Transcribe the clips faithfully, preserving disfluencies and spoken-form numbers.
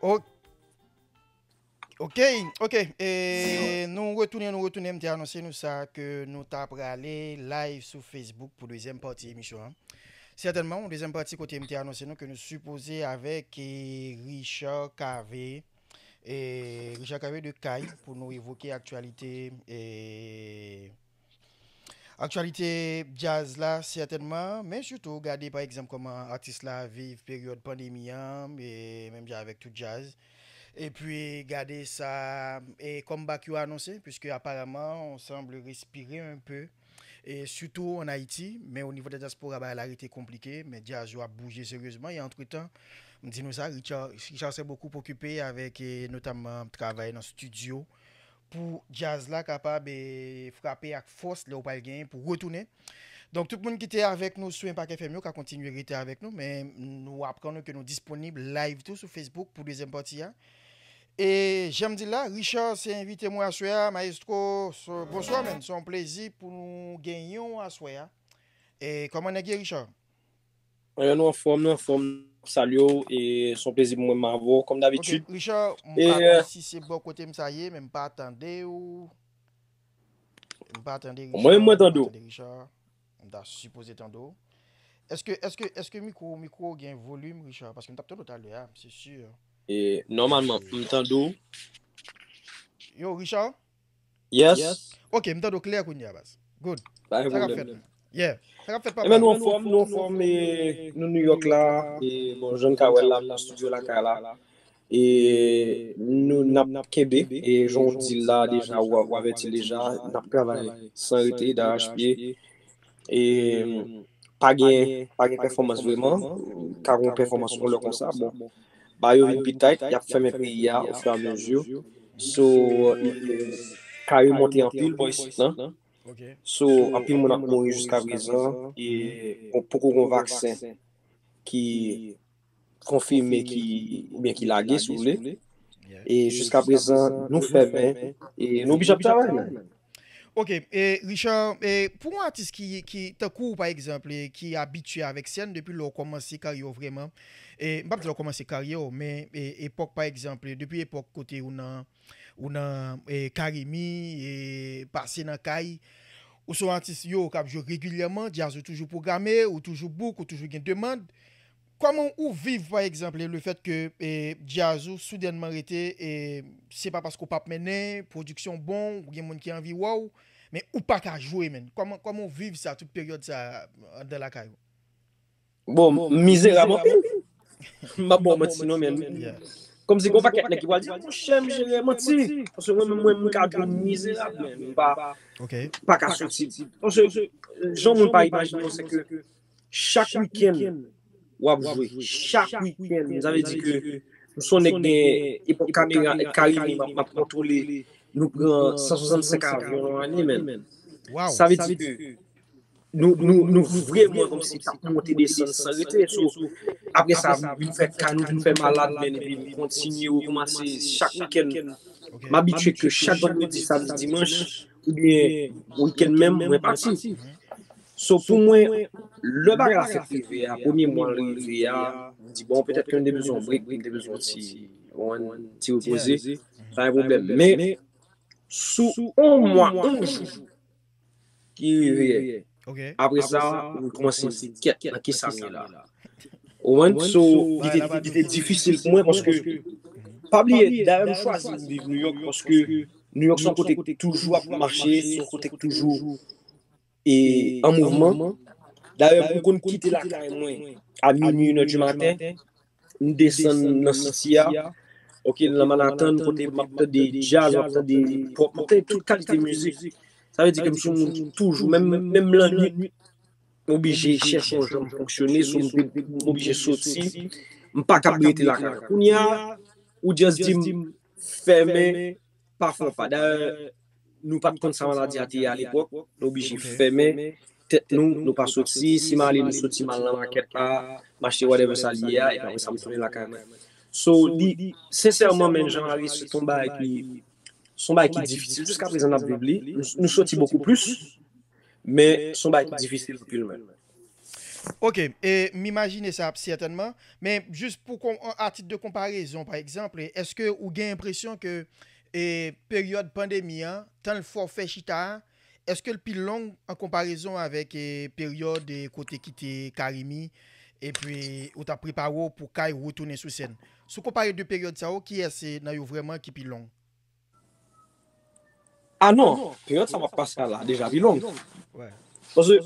O- Ok, ok. E nou retounen, nou retounen. M te anonse nou sa ke nou ta prale live sou Facebook pou dezyèm pati emisyon an. Sètènman, yon dezyèm pati kote m te anonse nou ke nou sipoze avèk e, Richard Cavé, e, Richard Cavé de Kay pou nou evoke aktyalite e, aktyalite djaz la, sètènman, men sitou gade, pa egzanp, kòman atis la viv peryòd pandemi an, e menm jan avèk tout djaz. Epi gade sa, e comeback yo anonse, puisque apparemment, on semble respirer un peu, e sitou an Ayiti, men o nivo de dyaspora, bagay la rete konplike, men djaz yo ap bouje seryezman, e antretan, m di nou sa, Richard, Richard se bokou okipe avèk, e notamman, travay nan studio, pou djaz la kapab e, frape ak fòs lè w pral genyen pou retounen. Donk, tout moun ki te avèk nou sou Impact F M yo ka kontinye rete avèk nou, men nou aprann nou ke nou disponib live tou sou Facebook pou dezyèm pati a. E jan m di l la, Richard se envite mwen aswè a, maestro. So, bonswa, men. Se yon plezi pou nou genyen w aswè a. E kòman nèg ye, Richard? Anyen, nou anfòm, nou anfòm. Salye w, e se yon plezi pou mwen m avè w, kòm dabitid. Richard, m pa konn si se bò kote m sa ye, men m pa tande w. M pa tande Richard. Mwen menm, mwen tande w. M ta sipoze tande w. Èske, èske, èske mikwo, mikwo gen volim, Richard? Paske m t ap tande w talè a, se si. E nòmalman, m tande w. Yo, Richard? Yes. Ok, m tande w klè kounye a, baz. Good. Pa gen pwoblèm. Yeah. Sa k ap fèt, papa? Ebyen, nou anfòm, nou anfòm, e nou New York la, e bon, jan n ka wè l la, m nan studio lakay la. E nou n ap kenbe, e jan w di l la deja, w avèti l deja, n ap travay san rete, darachpye. E pa gen, pa gen pèfòmans vrèman, ka gen pèfòmans yon lè konsa, bon, ba yo vin pi tayt, y ap fèmen peyi a ofiramezi. So, ka remonte anpil bò isit lan. So, anpil moun ap mouri jiska prezan, e bon, poko gen vaksen ki konfime ki, oubyen ki lage, si w vle. E jiska prezan, nou fèmen, e nou oblije ap travay, man. Ok, e Richard, e pou yon atis ki, ki tankou w, pa egzanp, e ki abitye avèk sèn depi lè w kòmanse karyè w vrèman, e m p ap di lè w kòmanse karyè w, men e, epòk, pa egzanp, depi epòk kote ou nan, ou nan e, Karimi, e pase nan kay, ou se yon atis yo k ap jwe regilyèman, djaz ou toujou pwograme, ou toujou book, ou toujou gen demann. Kòman ou viv, pa egzanp, le fèt ke e, djaz ou soudènman rete, e se pa paske w p ap mennen, pwodiksyon bon, ou gen moun ki anvi wè w, men ou pa ka jwe, menn. Kòman, kòman ou viv sa, tout peryòd sa, anndan lakay ou? Bon, m mizerab anpil. M p ap ba w manti non, men kòmsi gen yon pakèt nèg ki pral di, "Monchè, m jere manti." Paske mwen menm, mwen, m ka di w mizerab, men m pa, pa ka soti. Paske jan moun pa imajine w, se ke chak wikenn, w ap jwe. Chak wikenn. Sa vle di ke m se yon nèg gen epòk kamera, Karimi, m ap, m ap kontwole. Nou pran san swasannsenk avyon nan ane, menn. Sa vle di ke nou, nou, nou vrèman kòmsi t ap monte desann san rete. So, apre sa, m vin fè ka, nou vin fè malad, menn, epi m kontinye rekòmanse chak wikenn. M abitye ke chak vandredi, samdi, dimanch, oubyen wikenn menm, mwen pati. So, pou mwen, lè bagay la fèk rive a, premye mwa l rive a, m di, bon, petèt ke m te bezwen yon break, m te bezwen yon ti, yon ti repoze, pa gen pwoblèm. Men, sou yon mwa, yon jou ki rive, apre sa, m kòmanse di, "Kèt, nan kisa m ye la?" Ou konprann? So, li te, li te difisil pou mwen paske, pa bliye, dayè m chwazi vin viv New York paske New York se yon kote ki toujou ap mache, se yon kote ki toujou e an mouvman. Dayè, m konn kite lakay mwen a minui, inè di maten, m desann nan siti a, ok, nan Manhattan, kote m ap tande djaz, m ap tande pop, m ap tande tout kalite mizik. Sa vle di ke m se yon moun ki toujou, menm, menm lannwit, m oblije chèche yon jan m fonksyone, so m oblije soti, m pa kab rete lakay. Kounye a, ou just di m fèmen, pa fè pa. Dayè, nou pa t konn sa maladi a te ye alepòk. Nou oblije fèmen tèt nou, nou pa soti. Si m ale, nou soti, m al nan makèt la, m achte whatever sa l ye a, epi apre sa, m tounen lakay mwen. So, li, sensèman, menn, Jean Marie, se t on bagay ki, se yon bagay ki difisil. Jiska prezan, n ap viv li. Nou, nou soti bokou plis, men se yon bagay ki difisil anpil, menn. Ok, e, m imajine sa sètènman, men jis pou kon, a tit de konparezon, pa egzanp, èske ou gen enpresyon ke e, peryòd pandemi an, tan l fè w fè chita a, èske l pi long an konparezon avèk e, peryòd e, kote ki te Carimi, epi ou t ap prepare w pou kay retounen sou sèn? Si w konpare de peryòd sa yo, kiyès e, nan yo vrèman ki pi long? Ah non, peryòd sa w ap pase a la deja pi long. Paske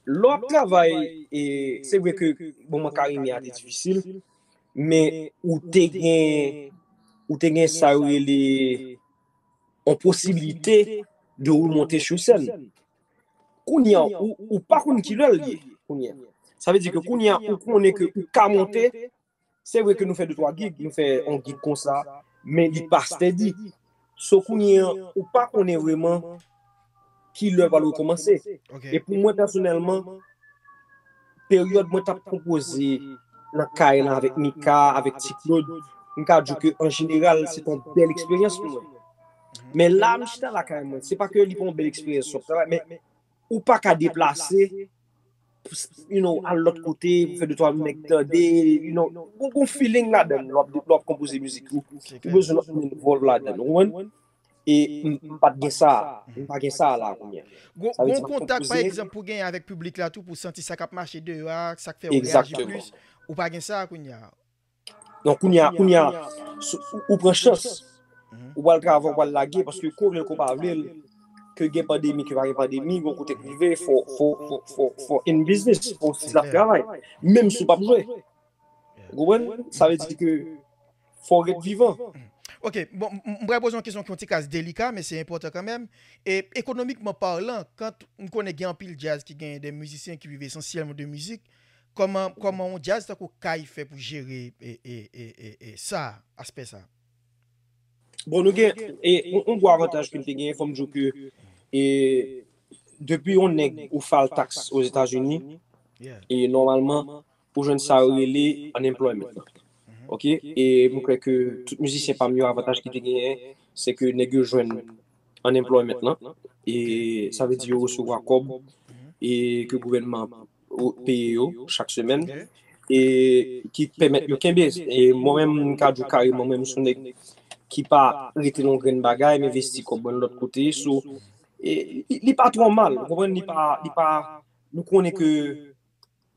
lè w ap travay, e se vre ke moman Carimi a te difisil, men ou te gen ou te gen sa yo rele yon posibilite de remonte sou sèn. Kounye a, ou, ou pa konn ki lè l ye, kounye a. Sa vle di ke kounye a, ou konnen ke ou ka monte, se vre ke nou fè de twa gig, nou fè yon gig konsa, men li pa stedi. So kounye a, ou pa konnen vrèman ki lè l pral rekòmanse. E pou mwen pèsonèlman, peryòd mwen t ap konpoze nan kay lan avèk Mika, avèk Ti Claude, m ka di w ke an jeneral, se te yon bèl eksperyans pou mwen. Men la, m chita lakay mwen, se pa ke li pa yon bèl eksperyans sou travay, men ou pa ka deplase, you know, al lòt kote, pou fè de twa nèg tande, you know, gon, gon feeling ladan l, lè w ap, lè w ap konpoze mizik ou, ou bezwen lòt moun envolve ladan l, ou konprann? E m, m pa t gen sa, m pa gen sa la kounye a. Gon, gon kontak, pa egzanp, pou genyen avèk piblik la tou, pou santi sa k ap mache deyò a, sa k fè yo reyaji plis, ou pa gen sa kounye a. Donk, kounye a, kounye a, ou pran chans, ou pral travay, ou pral lage, paske ko vle l, ko pa vle l, ke gen pandemi, ke pa gen pandemi, gon kote k rive, fò, fò, fò, fò, fò in business, fò w siz ap travay, menm si w p ap jwe. Ou konprann? Sa vle di ke fò w ret vivan. Ok, bon, m pral poze yon kesyon ki yon ti kras delika, men se enpòtan kanmenm. E ekonomikman palan, kan m konnen gen anpil djaz ki gen de mizisyen ki viv esansyèlman de mizik, kòman, kòman yon djaz tankou Kay fè pou jere e, e, e, e, e sa, aspè sa? Bon, nou gen e, yon, yon gwo avantaj ke n te genyen, fò m di w ke e, depi yon nèg ou file tax Ozetazini, e nòmalman, ou jwenn sa yo rele unemployment lan. Ok? E mwen kwè ke tout mizisyen pa m yo, avantaj ki te genyen, se ke nèg yo jwenn unemployment lan. E sa vle di yo resevwa kòb e ke gouvènman an peye yo chak semèn. E ki pèmèt yo kenbe. E mwen menm, m ka di w kareman, mwen menm, m se yon nèg ki pa rete nan yon grenn bagay, m envesti kòb mwen lòt kote. So, e, li, li pa twò mal, ou konprann? Li pa, li pa, nou konnen ke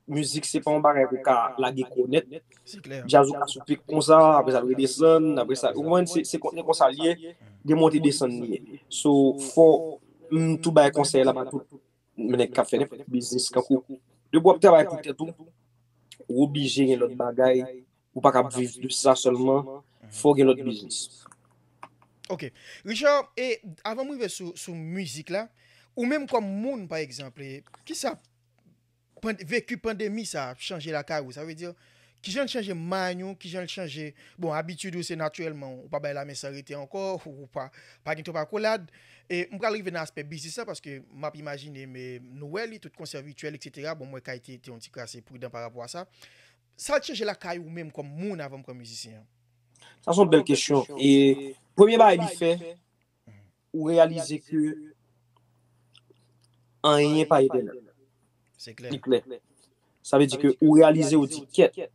mizik se pa yon bagay pou w ka lage kou nèt. Djaz ou ka sou pik konsa, apre sa l redesann, apre sa, ou konprann, se, se kon, se konsa l ye, gen monte desann li ye. So, fò m tou bay konsèy la ba tout nèg k ap fè nenpòt biznis, kankou depi w ap travay pou tèt ou, ou oblije gen lòt bagay, ou pa ka ap viv de sa sèlman, fò w gen lòt biznis. Ok. Richard, e avan m rive sou, sou mizik la, ou menm kòm moun, pa egzanp, e, kisa pand, veki pandemi sa chanje lakay ou? Sa vle di, kijan l chanje mind ou, kijan l chanje, bon, abitid ou se natirèlman, ou pa bay lamen san rete ankò, ou pa, pa gen twòp akolad. E m pral rive nan aspè biznis la, paske m ap imajine, men nou wè li, tout konsè vityèl, etsetera. Bon, m wè Kay te, te yon ti kras pridan pa rapò a sa. Sa l chanje lakay ou menm kòm moun avan m pran mizisyen an? Sa se yon bèl kesyon. E premye bagay li fè, ou reyalize ke anyen pa etènèl. Li klè. Sa vle di ke ou reyalize, ou di, kèt,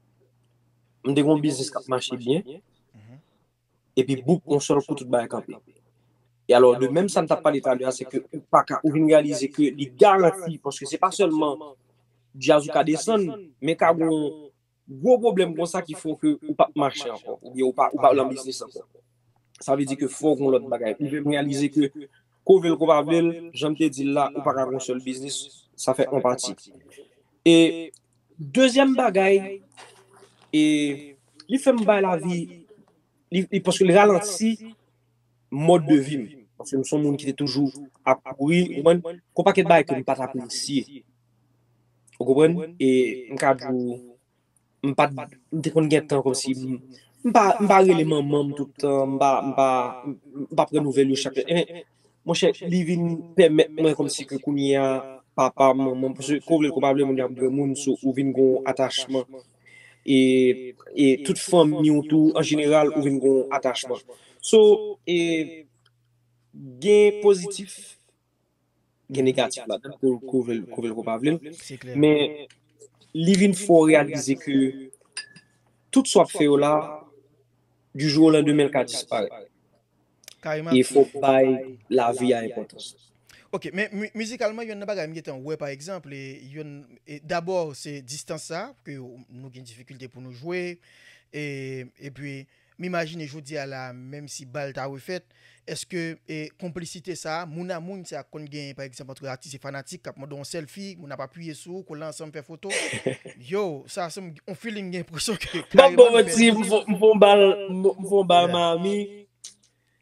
m te gen yon biznis k ap mache byen, epi boup, yon sèl kou, tout bagay kanpe. E alò, de menm sa m t ap pale talè a, se ke ou pa ka, ou vin reyalize ke li garanti, paske se pa sèlman djaz ou ka desann, men ka gen yon gwo pwoblèm konsa ki fè ke ou p ap mache ankò, oubyen ou pa, ou pa nan biznis ankò. Sa vle di ke fò w gen lòt bagay. Ou vin reyalize ke, ko vle l, ko pa vle l, jan m te di l la, ou pa ka gen yon sèl biznis, sa fè yon pati. E dezyèm bagay, e li fè m bay lavi, li, li, paske li ralanti mòd de vi m. Paske m se yon moun ki te toujou ap kouri, ou konprann? Gon pakèt bagay ke m pa t apresye. Ou konprann? E m ka di w, m pa t, m te konn gen tan kòmsi m, m pa, m pa rele manman m tout tan, m pa, m pa, m pa pran nouvèl yo chak lè. Enben, monchè, li vin pèmèt mwen kòmsi ke kounye a, papa m, manman m, paske ko vle l, ko pa vle l, moun yo ap granmoun, so ou vin gen yon atachman. E, e tout fanmi w tou, an jeneral, ou vin gen yon atachman. So, e, gen pozitif, gen negatif ladan l, ko, ko vle l, ko vle l, ko pa vle l. Men, li vin fè w reyalize ke tout sa w ap fè yo la, du jour au lendemain, l ka disparèt. Kareman. E fò w bay lavi a enpòtans. Ok, men mi- mizikalman, yonn nan bagay m gentan wè, pa egzanp, e yonn, e dabò, se distans sa, ke nou gen difikilte pou nou jwe, e, epi, m imajine jodi a la, menm si bal ta refèt, èske e, konplisite sa, moun a moun, sa konn gen, pa egzanp, antre atis e fanatik, k ap mande yon sèlfi, moun ap apiye sou ou, kole ansanm fè foto. Yo, sa se yon feeling, gen enpresyon ke M ap ba w kareman nou manti, pèdi. M fè yon bal, m fè yon bal Yeah. Miami.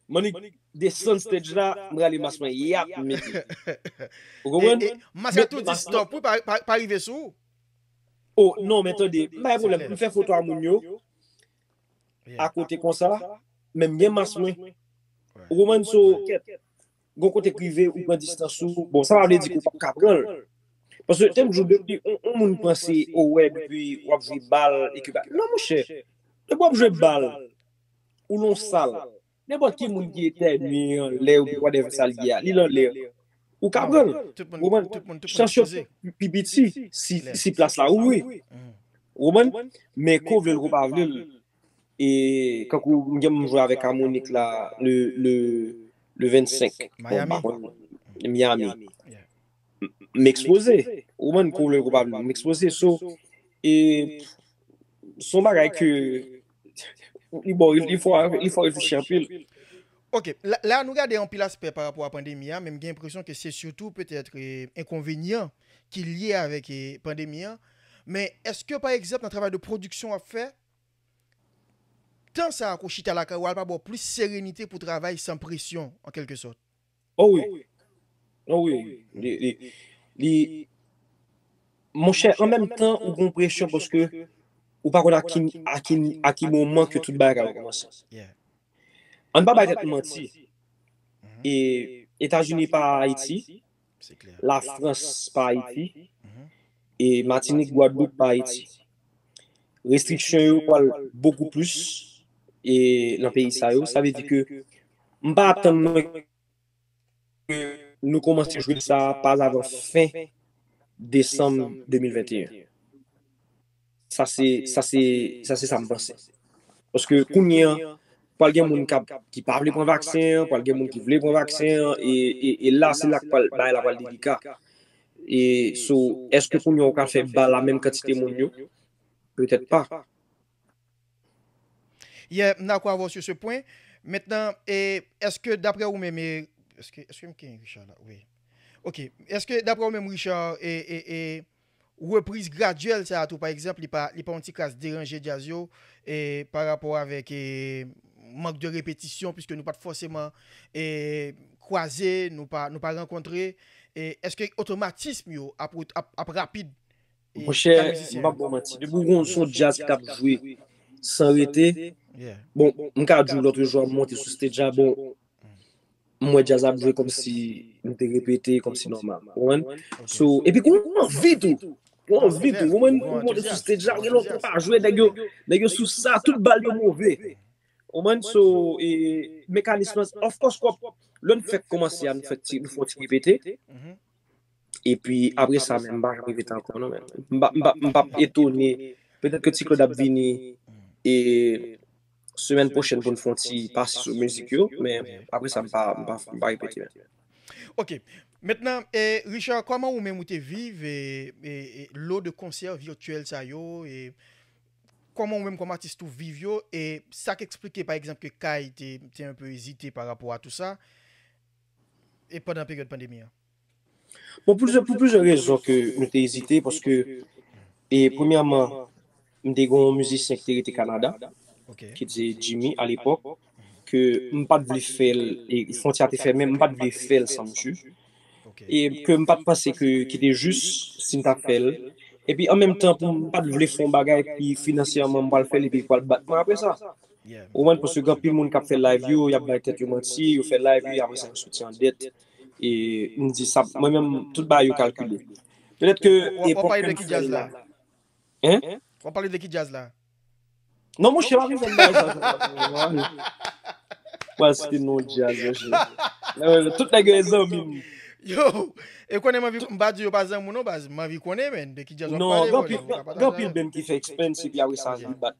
Manik desann stage la, m rale mas mwen, yap, m mete. Ou E, konprann? e, mas la tou di stop, wi, pa, pa, pa rive sou ou. Oh, non, men tande, m pa gen Se pwoblèm. klè. M fè foto a moun yo, Yeah. akote konsa, men m gen mas mwen. Ouais. Ou konprann? So, kèt, gon kote k rive, ou pran distans ou. Bon, sa pa vle di ke w p ap ka pran l. Paske te m di w depi yon, yon moun panse, o wè, depi w ap jwe bal, e ke ba. Non, monchè, depi w ap jwe bal, ou nan yon sal, nenpòt ki moun ki etènye anlè, ou whatever sa l ye a, li nan lè. Ou ka pran l. Tout moun, Ou konprann? tout moun, tout moun Chans yo ekspoze. pi piti si, Klè. Si plas la ouvri. Mhm. Ou konprann? Men ke w vle l, ke w pa vle l, e kankou m gen m jwe avèk Harmonik la, le, le, le vennsenk. Bon, Miami. M pa konn, Miami. Yeah. M ekspoze. Ou konprann? Ke w vle l, ke w pa vle l, m ekspoze. So, e, se yon bagay ke li bon, li fò, li fò reflechi anpil. Ok, la, la nou gade anpil aspè pa rapò a pandemi a, men m gen enpresyon ke se sitou petèt e, enkonvenyan ki lye avèk e, pandemi a. Men èske, pa egzanp, nan travay de pwodiksyon w ap fè, tan sa a ke w chita lakay ou a, l pa ba w plis serenite pou travay san presyon, an kèlke sòt? Oh wi. Oh wi. Li, li, li, monchè, an menm tan, ou gon presyon paske ou pa konn a ki, a ki, a ki moman ke tout bagay ka rekòmanse. Yeah. Ann pa bay tèt nou manti. Mhm. E Etazini pa Ayiti, Se klè. Lafrans pa Ayiti, Mhm. e Matinik, Gwadloup pa Ayiti. Restriksyon yo pral bokou plis e nan peyi sa yo. Sa vle di ke m pa atann mwen ke nou kòmanse jwe sa pa avan fen desanm de mil venteyen. Sa se, sa se, sa se sa m panse. Paske kounye an, pral gen moun k ap, ki pa vle pran vaksen an, pral gen moun ki vle pran vaksen an, e, e, e la, se la k pral, bagay la pral delika. E so, èske kounye an ou ka fè bal a menm kantite moun yo? Petèt pa. Yeah, m dakò avè w sur ce point. Maintenant, e, èske daprè ou menm, e, èske, èske m gen Richard la? Wi. Ok. Èske daprè ou menm, Richard, e, e, e, repriz gradyèl sa a tou, pa egzanp, li pa, li pa yon ti kras deranje djaz yo, e, pa rapò avèk, e, mank de repetisyon, piske nou pa t fòseman, e, kwaze, nou pa, nou pa rankontre, e, èske otomatism yo ap, ap, ap rapid? E, Monchè, kay mizisyen m p ap ba w manti. Depi w gon son djaz ki t ap jwe san rete, Yeah. bon, m ka di w lòt jou a m monte sou stage la, bon, m wè djaz ap jwe kòmsi m te repete, kòmsi nòmal. Ou konprann? So, epi gon anvi tou. Gon anvi tou. Ou konprann? Ou monte sou stage la, gen lontan w pa jwe, nèg yo, nèg yo sou sa, tout bal yo move. Ou konprann? So, e, mekanis lan, of course, kòb, lè n fèk kòmanse a, nou fè ti, nou fè yon ti repete. Mhm. Epi apre sa, men, m pa ka repete ankò, non, men. M pa, m pa, m pa etone. Petèt ke Ti Claude ap vini e semèn pwochèn pou n fè yon ti pase sou mizik yo, men apre sa, m pa, m pa, m pa repete, men. Ok. Maintenant, e, Richard, kòman ou menm ou te viv e, e, e, lo de konsè vityèl sa yo, e kòman ou menm kòm atis tou viv yo, e sa k eksplike, pa egzanp, ke Kay te, te un peu ezite pa rapò a tou sa, e pandan peryòd pandemi an? Bon, pou plizyè, pou plizyè rezon ke nou te ezite, paske, e, premyèman, m te gen yon mizisyen ki te rete Kanada, Ok. ki te Jimmy alepòk, ke m pa t vle fè l, e fwontyè a te fèmen, m pa t vle fè l san misye. Ok. E ke m pa t panse ke ki te jis si m ta fè l. Epi an menm tan, pou m pa t vle fè yon bagay ki finansyèman m pral fè l epi pral bat mwen apre sa. Yeah. Ou konprann? Paske gen anpil moun k ap fè live yo, y ap bay tèt yo manti, yo fè live yo, apre sa yo soti an dèt. E m di sa, mwen menm, tout bagay yo kalkile. Petèt ke W ap epòk pale ke de m ki fè djaz l la? La. Hein? W ap pale de ki djaz la? Non, monchè, pa bezwen bay sa. Pral site non djaz, monchè. Tout nèg yo zanmi m. Yo, e konnen m anvi, m pa di yo pa zanmi w non, baz, m anvi konnen, men, de ki djaz w ap Non, pale, gen anpil, brother, ou ka gen pataje anpil avè m. band ki fè expensive, y a sa li bat.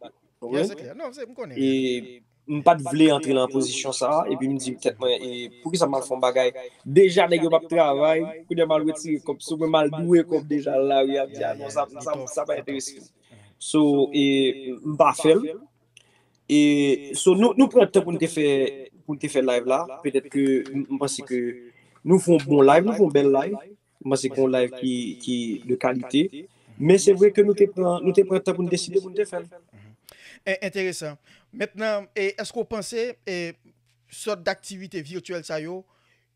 Yeah, se klè. Non, se, m konnen. E m pa t vle antre nan pozisyon sa, epi m di tèt mwen, e pou ki sa m al fè yon bagay? Deja, nèg yo p ap travay, kounye a m al retire kòb sou mwen, m al boure kòb deja la, wi, ap di, ah, non, sa, sa, sa pa enterese m. So, e m pa fè l. E, so, nou, nou pran tan pou n te fè, pou n te fè live la. Petèt ke m, m panse ke nou fè yon bon live, nou fè yon bèl live. M panse ke yon live ki, ki de kalite. Men se vre ke nou te pran, nou te pran tan pou n deside pou n te fè l. En- Enteresan. Mentnan, e, èske w panse e, sòt daktivite vityèl sa yo,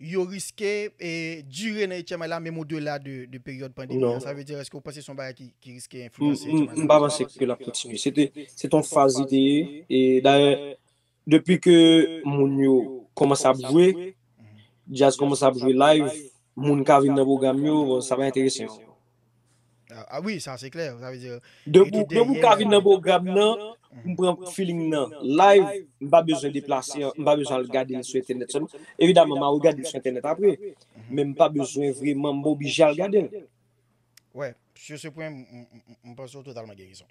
yo riske e, dire nan H M I la, menm odela de, de peryòd pandemi an? Non. Sa vle di, èske w panse se yon bagay ki, ki riske M, enfliyanse m, H M I m la? pa panse ke l ap kontinye. Se te, se te yon faz li te ye. E dayè, depi ke moun yo kòmanse ap jwe, djaz kòmanse ap jwe live, moun ka vin nan pwogram yo, bon, sa pa enterese m. Ah, ah wi, sa se klè. Sa vle di, Depi, depi w ka vin nan pwogram nan, m pran feeling nan. Live, m pa bezwen deplase, m pa bezwen al gade l sou entènèt sèlman. Evidaman, m a regade l sou entènèt apre, men m pa bezwen vreman, m pa oblije al gade l. Wè, sur ce point, m- m- m- m panse w totalman gen rezon.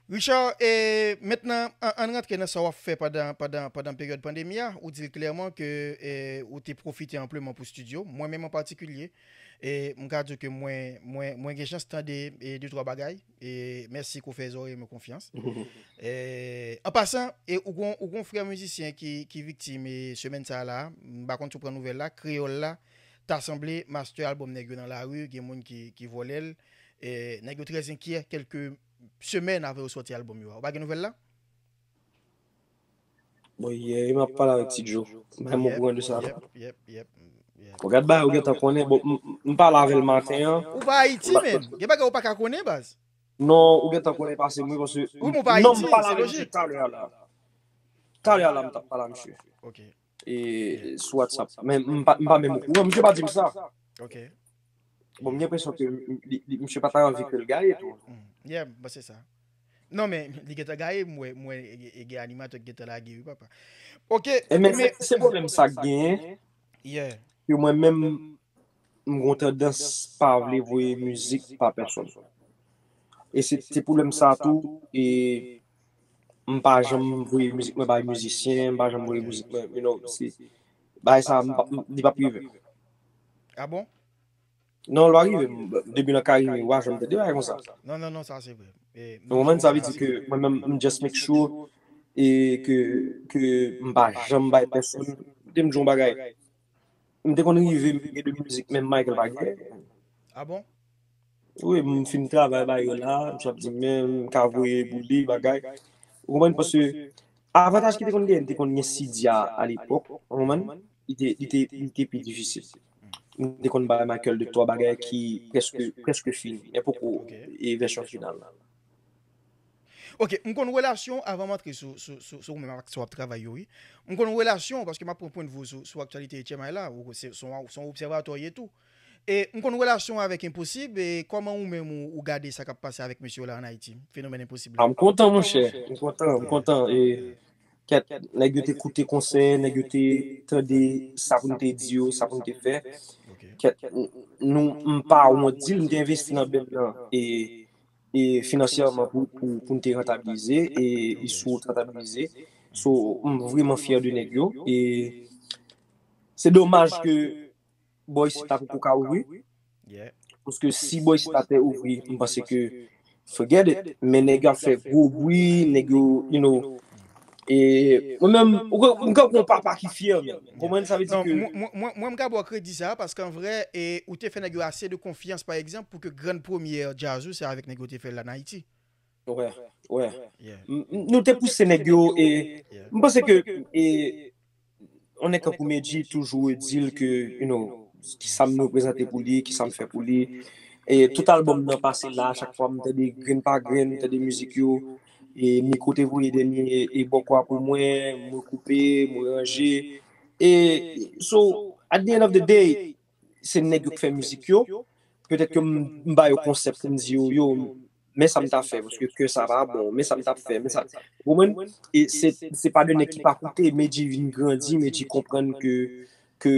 Richard, e mentnan, an, ann rantre nan sa w ap fè pandan, pandan, pandan peryòd pandemi a, ou di l klèman ke e, ou te pwofite anpleman pou studio. Mwen menm an patikilye, e, m ka di w ke mwen, mwen, mwen gen chans tande e, de twa bagay. E, mèsi ke w fè zòrèy mwen konfyans. E, an pasan, e, ou gon, ou gon frè mizisyen ki, ki viktim e, semèn sa a la, m pa konn si w pran nouvèl la, Kreyòl la, ta sanble master albòm nèg yo nan lari, gen moun ki, ki vòlè l. E, nèg yo trè enkyè, kèlke semèn avan yo sòti albòm yo a. Ou pa gen nouvèl la? Bon, yè, m ap pale avèk Ti Joe. Mwen m okouran de sa. Yep, yep, yep, yep. Ou gad bagay, ou gentan konnen. Bon, m- m- m pale avè l maten an. Ou pa Ayiti, men. Gen bagay ou pa ka konnen, baz. Non, ou gentan konnen pase mwen, paske Wi, men ou pa non, Ayiti, m pale se avè l lojik. talè a la. Talè a la, m t ap pale a misye. Ok, E sou WhatsApp. Men m pa, m pa menm okouran, misye pa di m sa. ok. Bon, m gen enpresyon ke m- li- li- misye pa ta anvi ke l gaye tou. Mm. Yeah, m panse sa. Non, men, li gentan gaye, m wè, m wè, e, e, gen animatè ki gentan lage, wi, papa. Ok, E men men, se- se pwoblèm sa k genyen, yeah. ke mwen menm, m gon tandans pa vle voye mizik pa pèsòn. E se se pwoblèm sa tou, e m pa janm voye mizik mwen bay mizisyen, m pa janm voye mizik mwen, you know, se, bagay sa, m pa- m- li p ap rive. Ah bon? Non, l pa rive, m- depi nan kari, m pa janm tande bagay konsa. Non, non, non, sa se vre. E, Ou konprann? Sa vle di ke mwen menm, m just make sure e ke, ke m pa janm bay pèsòn. M te m di yon bagay. M te konn rive m gen de mizik, menm Michael pa gen. Ah bon? Wi, m fin travay bay yo la, m ap di men, m ka voye pou li, bagay. Ou konprann? Paske avantaj ki te konn gen, te konn gen C D a, a lepòk, ou konprann? Li te, li te, li te pi difisil. M te konn bay Michael de twa bagay ki prèske, prèske fini, men poko e vèsyon final la. Ok, m konn relasyon, avan m antre sou, sou, sou, sou ou menm ak sa w ap travay yo, wi. M konn relasyon, paske m ap pran pwennvi w sou, sou aktyalite H M I la, ou se, se yon, se yon obsèvatè w ye tou. E m konn relasyon avèk Enposib, e kòman ou menm ou, ou gade sa k ap pase avèk mesye w la ann Ayiti? Fenomèn Enposib la. Ah, m kontan, monchè. M kontan, m kontan. E, kèt, nèg yo te koute konsèy, nèg yo te tande sa pou n te di yo, sa pou n te fè. Ok. Kèt, n- nou, m pa wont di l, m te envesti nan band nan. E, e finansyèman pou, pou, pou n te rentabilize, e li sou wout rentabilize. So, m vrèman fyè de nèg yo. E se domaj ke bò isit la poko ka ouvri. Yeah. Paske si bò isit la te ouvri, m panse ke forget it. Men nèg yo ap fè gwo bri, nèg yo, you know. E mwen menm, ou kon- m konn yon papa ki fyè, men. Ou konprann sa vle di Non, ke mwen, mwen, mwen, mwen m ka ba w kredi sa, paske an vrè, e, ou te fè nèg yo ase de konfyans, pa egzanp, pou ke grann premyè djaz ou, se avèk nèg yo te fè l ann Ayiti. Wè, wè. Yeah. M- m- Nou te pouse nèg yo, e Yeah. m panse ke, e yon nèg tankou Medjy toujou di l ke, you know, ki sa m reprezante pou li, ki sa m fè pou li. E tout albòm nan pase la, chak fwa m tande grenn pa grenn, m tande mizik yo, e Miko te voye dènye e bòkò a pou mwen, mwen koupe, mwen ranje. E so, at the end of the day, se nèg yo k fè mizik yo. Petèt ke m, m ba yo konsèp, m di yo, yo, men sa m t ap fè, paske ke sa pa bon, men sa m t ap fè, men sa. Ou konprann? E se, se pa de nèg ki pa koute, Medjy vin grandi, Medjy konprann ke, ke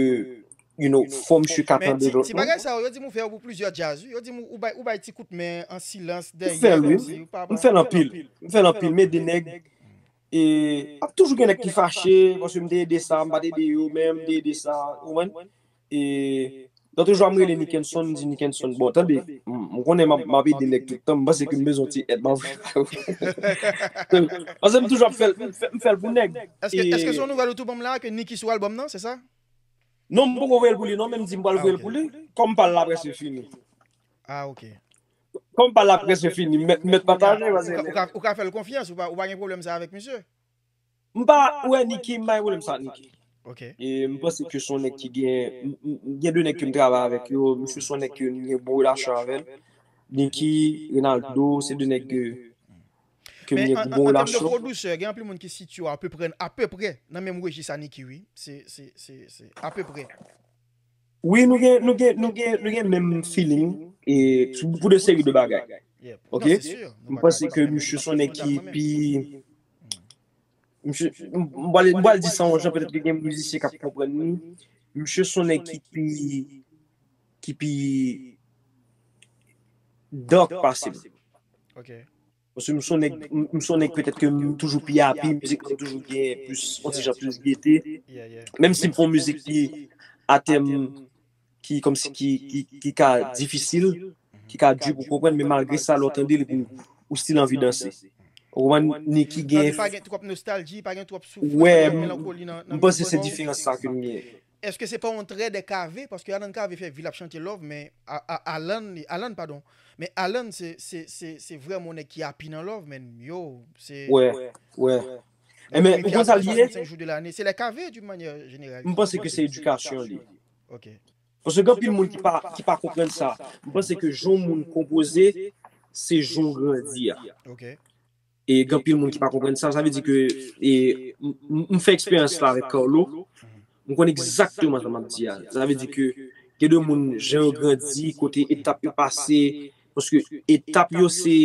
you know, fò misye ka tande lòt moun. Men ti bagay sa yo, yo di m ou fè yo pou plizyè djaz, wi. Yo di m ou bay, ou bay ti kout men an silans dèyè, kòmsi ou pa... M fè l anpil. M fè l anpil. M ede nèg. E ap toujou gen nèg ki fache, paske m te ede sa, m pa t ede yo, men m te ede sa, ou konprann? E lòt jou a m rele Nickenson, m di Nickenson, bon, tande, m, m konnen m ap, m ap ede nèg tout tan, m panse ke m bezwen ti èd, m ap... Paske m toujou ap fè l, m fè, m fè l pou nèg. Èske, èske se yon nouvèl ou tou ban m la, ke Nicky sou albòm nan, se sa? Non, m poko voye l pou li, non, men m di m pral voye l pou li. Kòm m pa l la, prèske fini. Ah, ok. Kòm m pa l la, prèske fini, m mèt, m mèt pataje, paske... Ou ka, ou ka, ou ka fè l konfyans, ou pa, ou pa gen pwoblèm sa avèk misye? M pa wè Nicky, m pa gen pwoblèm sa ak Nicky. Ok. E m panse ke se yon nèg ki gen, m, m, m gen de nèg ke m travay avèk yo, misye se yon nèg ke m gen bon relasyon avè l. Nicky, Renaldo, se de nèg ke, ke m gen bon relasyon. Men an, an, an tèm de pwodisè, gen anpil moun ki sitiye w apeprè, apeprè nan menm rejis a Nicky, wi. Se, se, se, se apeprè. Wi, nou gen, nou gen, nou gen, nou gen menm feeling e pou, pou de seri de bagay. Ok? M panse ke misye se yon nèg ki pi, misye, m, m pral, m pral di sa yon jan, petèt ke gen mizisyen k ap konprann li. Misye se yon nèg ki pi, ki pi dark pase m. Ok. Paske m se yon nèg, m, m se yon nèg petèt ke m toujou pi happy, mizik mwen toujou gen plis, yon ti jan plis gete. Menm si m fè yon mizik ki atè m, ki kòmsi ki, ki, ki ka difisil, ki ka di pou konprann, men malgre sa, lè w tande l, epi ou still anvi danse. Ou konprann, Nicky gen... Pa gen twòp nostalji, pa gen twòp soufrans, pa gen melankoli nan, nan mizik mwen non. M panse se diferans sa ke m gen. Èske se pa yon trè de K V? Paske Alan K V fè vi l ap chante love, men a, a, Alan, li, Alan, padon. Men Alan, se, se, se, se vrèman yon nèg ki happy nan love, men yo, se... Wè, wè. Enben, ou konn sa l ye? Soixante-cinq jours de l'année, c'est les K V d'une manière générale. M panse ke se edikasyon li. Ok. Paske gen anpil moun ki pa, ki pa konprann sa. M panse ke jan yon moun konpoze, se jan w grandi a. Ok. E gen anpil moun ki pa konprann sa. Sa vle di ke, e, m, m, m fè eksperyans la avèk Carlo. M konn egzakteman sa m ap di a. Sa vle di ke gen de moun, jan yo grandi, kote etap yo pase, paske etap yo se,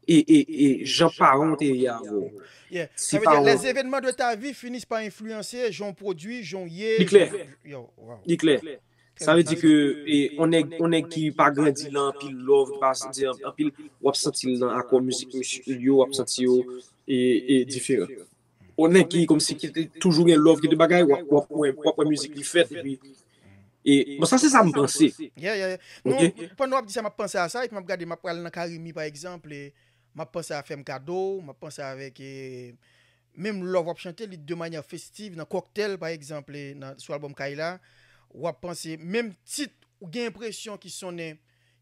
e, e, e jan paran w te ye avè w. Yeah. Si paran w... Ça veut dire, les événements de ta vie finissent par influencer jan w pwodui, jan w ye. Li klè. Yo, wow. Li klè. Sa vle di ke, e, yon nèg, yon nèg ki pa grandi nan anpil love, ki pa santi anpil, w ap santi l nan akò mizik misye yo, w ap santi yo, e, e, diferan. Yon nèg ki kòmsi ki te toujou gen love, ki te bagay, w ap, w ap wè, w ap wè mizik li fèt, epi, e, bon, sa se sa m panse. Yeah, yeah, yeah. Ok? Non, pandan w ap di sa, m ap panse a sa, epi m ap gade, m ap pral nan Carimi, pa egzanp, e, m ap panse a Fè m kado, m ap panse avèk, e, menm lè w ap chante li de manyè festiv, nan Kòktèl, pa egzanp, e, nan, sou albòm Kay la, w ap panse, menm tit, ou gen enpresyon ki sonnen,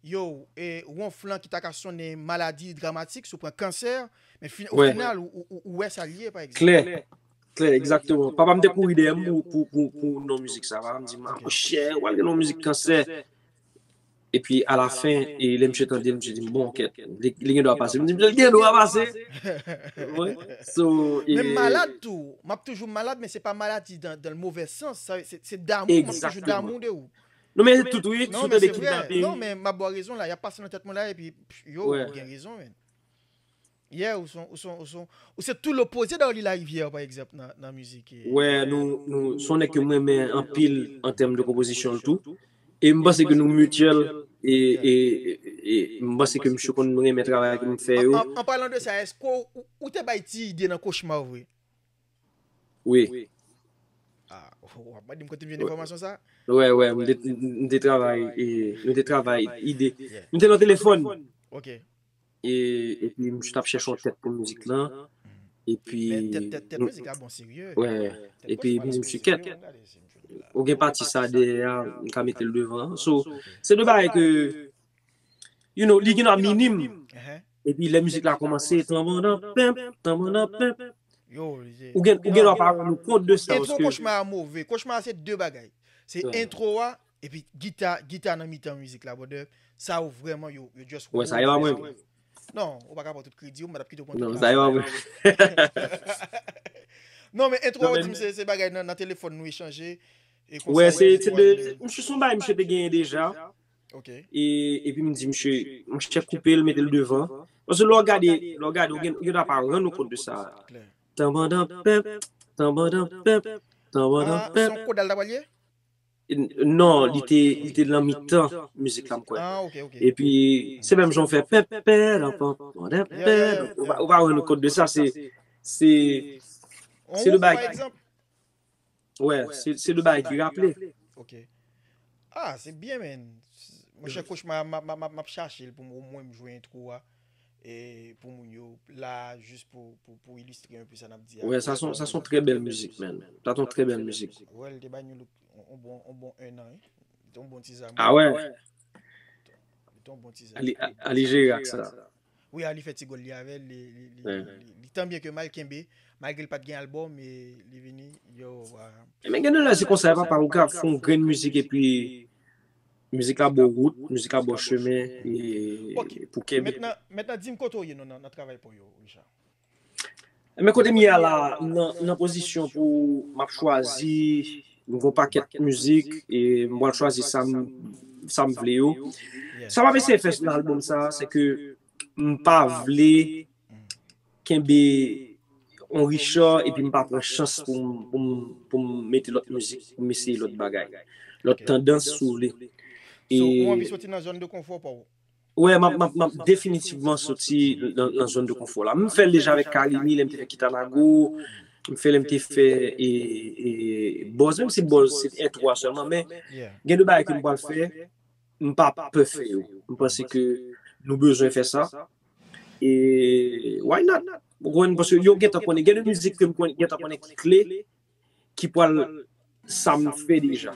yo, e, wonflan ki ta ka sonnen maladi dramatik, si w pran kansè, men fin-, o final, ou, ou, ou wè sa l ye, pa egzanp. Klè, klè, egzakteman. Papa m te kouri dèyè m pou, pou, pou, pou non mizik sa. Papa m di m, "Ah, monchè, w pral gen non mizik kansè." Epi, alafen, e lè misye tande l, misye di m, "Bon, kèt, li, li gen dwa pase." M di, "Misye, li gen dwa pase." Wi. So, e... Men m malad tou. M ap toujou malad, men se pa maladi dans, dans le mauvais sens. Sa, se, se damou, m ap toujou damou de ou. Non, men tout, wi, non, men se vre. Non, men m ap ba w rezon la. Y ap pase nan tèt mwen la, epi, pff, yo, ou gen rezon, men. Yeah, ou son, ou son, ou son, ou se tou lopoze d'Arly Larivière, pa egzanp, nan, nan mizik, e. Wè, nou, nou, se yon nèg ke mwen renmen anpil an tèm de konpozisyon l tou. E m panse ke nou mityèl, e, e, e, e m panse ke misye konn renmen travay ke m fè yo. An, an, an palan de sa, èske ou, ou, ou te bay ti ide nan Kochma vre? Wi. Ah, w ap mande m kote m jwenn enfòmasyon sa? Wè, wè, m te, m te travay, e, nou te travay ide. Yeah. Nou te nan telefòn. Ok. E, epi misye t ap chèche yon tèt pou mizik lan. Epi men tèt, tèt, tèt mizik la bon serye. Wè. Epi m di misye, "Kèt, ou gen pati sa dèyè a, m ka mete l devan." So, se de bagay ke, you know, li gen nan minim. Epi lè mizik la kòmanse, tanbandan penp, tanbandan penp. Yo, li se... Ou gen, ou gen dwa pa rann ou kont de sa, paske... Entwo Kochma a move. Kochma a se de bagay. Se entwo a, epi gita, gita nan mitan mizik la, brother. Sa yo vrèman, yo, yo just... Wè, sa yo a mwen. Non, ou pa ka pran tout kredi, ou m ap kite w pran tout... Non, sa yo a mwen. Non, men entwo a, ou di m se, se bagay nan, nan telefòn nou echanje. E konsa, wè, se, se de, misye se yon bagay misye te genyen deja. Ok. E, epi m di misye, "Monchè, koupe l, mete l devan." Paske lè w gade, lè w gade, ou gen, ou gen dwa pa rann ou kont de sa. Klè. Tanbandan pèp, tanbandan pèp, tanbandan pèp. Ah, se yon kodal ta pral ye? Non, li te, li te nan mitan mizik la, m kwè. Ah, ok, ok. Epi, se menm jan w fè pèpè, pèpè, ou pa, ou pa rann kont de sa, se, se, se de bagay. Wè, se, se de bagay ki raple. Ok. Ah, se byen, men. Monchè, Kochma, m ap chache l pou mwen, mwen m jwe entwo a. E pou moun yo la, jis pou, pou, pou ilistre yon pe sa n ap di a. Wè, sa son, sa son trè bèl mizik, men. Sa son trè bèl mizik. Wè, l te bay nou yon bon, yon bon en an, wi. Li te yon bon ti zam. Ah, wè. Li te yon bon ti zam. Ali, Ali jere ak sa. Wi, Ali fè ti gòl li avè l, li, li, li, li, li, li tan byen ke mal kenbe, malgre l pa t gen albòm, e li vini, yo, ah. Men gen de lè se konsa, papa, ou ka fè yon grenn mizik epi mizik la ba w wout, mizik la ba w chemen, e pou kenbe. Mentnan, mentnan, di m kote w ye non, nan, nan travay pa w yo, Richard. Men kote m ye a la, m nan, nan pozisyon pou m ap chwazi, m gen yon pakèt mizik, e m pral chwazi sa m, sa m vle yo. Sa m ap eseye fè nan albòm sa, se ke m pa vle kenbe yon Richard epi m pa pran chans pou m, pou m, pou m mete lòt mizik, pou m eseye lòt bagay. Lòt tandans, si w vle. So, ou anvi soti nan zòn de konfò pa w? Wè, m ap, m ap, m ap definitivman soti nan, nan zòn de konfò la. M fè l deja avèk Kalimi, lè m te fè Kitanago, m fè lè m te fè e, e, Buzz, menm si Buzz se entwo a sèlman, men gen de bagay ke m pral fè, m pa pè fè yo. M panse ke nou bezwen fè sa. E why not? Ou konprann? Paske yo gentan konnen, gen de mizik ke m konnen, gentan konnen ki kle, ki pral sa m fè deja.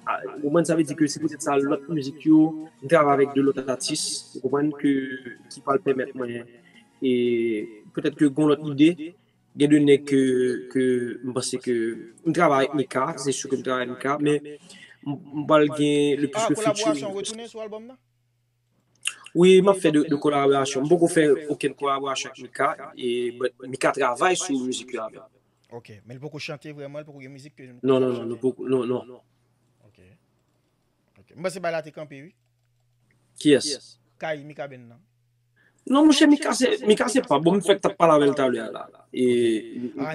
Ah, ou konprann, sa vle di ke se poutèt sa lòt mizik yo, m travay avèk de lòt atis, ou konprann, ke, ki pral pèmèt mwen, e poutèt ke gon lòt ide, gen de nèg ke, ke m panse ke m travay avèk Mika, se si ke m travay avèk Mika, men m, m pral gen le plis de featuring. Kolaborasyon retounen sou albòm nan? Wi, m ap fè de, de kolaborasyon. M poko fè okenn kolaborasyon ak Mika, e, but Mika travay sou mizik yo avè m. Ok, men li poko chante vrèman, li poko gen mizik ke nou... Non, non, non, nou poko, non, non. Ok. Ok. M panse bagay la te kanpe, wi. Kiyès? Kay Mika Band nan. Non, monchè, Mika se, Mika se pa bon, m fèk t ap pale avè l talè a la. E,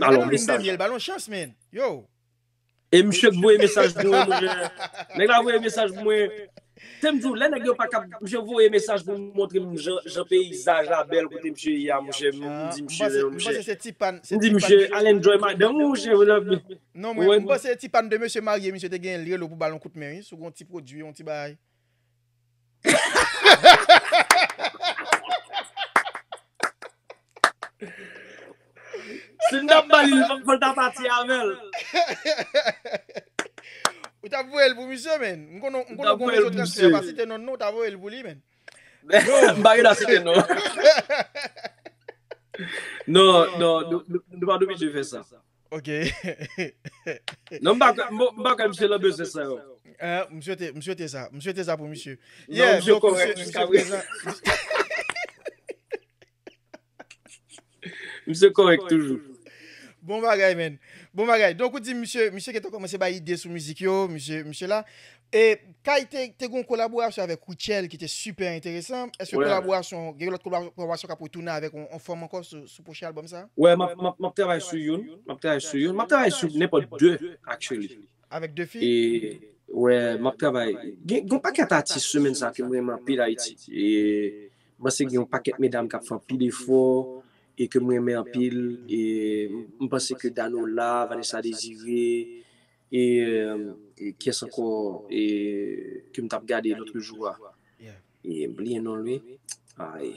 alò, mesaj. Ba l yon chans, men. Yo. E misye k voye mesaj pou mwen, monchè. Nèg la voye mesaj pou mwen. Se m di w, lè nèg yo pa kab, misye voye mesaj pou montre m jan, jan peyizaj la bèl kote misye ye a, monchè. M di misye, monchè. M di misye, al enjoy madanm ou, monchè. Non, mwen, m panse se ti pann de mesye marye, misye te gen, li rele w pou ba l yon kout men, wi, sou yon ti pwodui, yon ti bagay. Si n t ap ba li, fò l ta pati avè l. Ou t ap voye l pou misye, men. M konnen, m konnen gon mesye transfè, pa site non, non, ou t ap voye l pou li, men. M pa gen dwa site non. Non, non, nou, nou, nou pa oblije fè sa. Ok. Non, m pa kwè, m pa kwè misye nan bezwen sa yo. M swete, m swete sa. M swete sa pou misye. Non, misye kòrèk jiska prezan. Misye kòrèk toujou. Bon bagay, men. Bon bagay. Donk, ou di misye, misye gentan kòmanse bay ide sou mizik yo, misye, misye la. E Kay te, te gen yon kolaborasyon avèk Rutshelle ki te sipè enteresan. Èske kolaborasyon, gen lòt kolaborasyon k ap retounen avèk yon, yon fanm ankò sou, sou pwochen albòm sa? Wè, m ap, m ap, m ap travay sou youn. M ap travay sou youn. M ap travay sou nenpòt de, actually. Avèk de fi? E, wè, m ap travay. Gen, gen yon pakèt atis semèn sa ke m renmen anpil Ayiti. E, m panse gen yon pakèt medam k ap fè anpil efò e ke m renmen anpil. E, m panse ke Danola, Vanessa Désiré, e, e kiyès ankò, e, ke m t ap gade lòt jou a? E, m bliye non l, wi. Ay.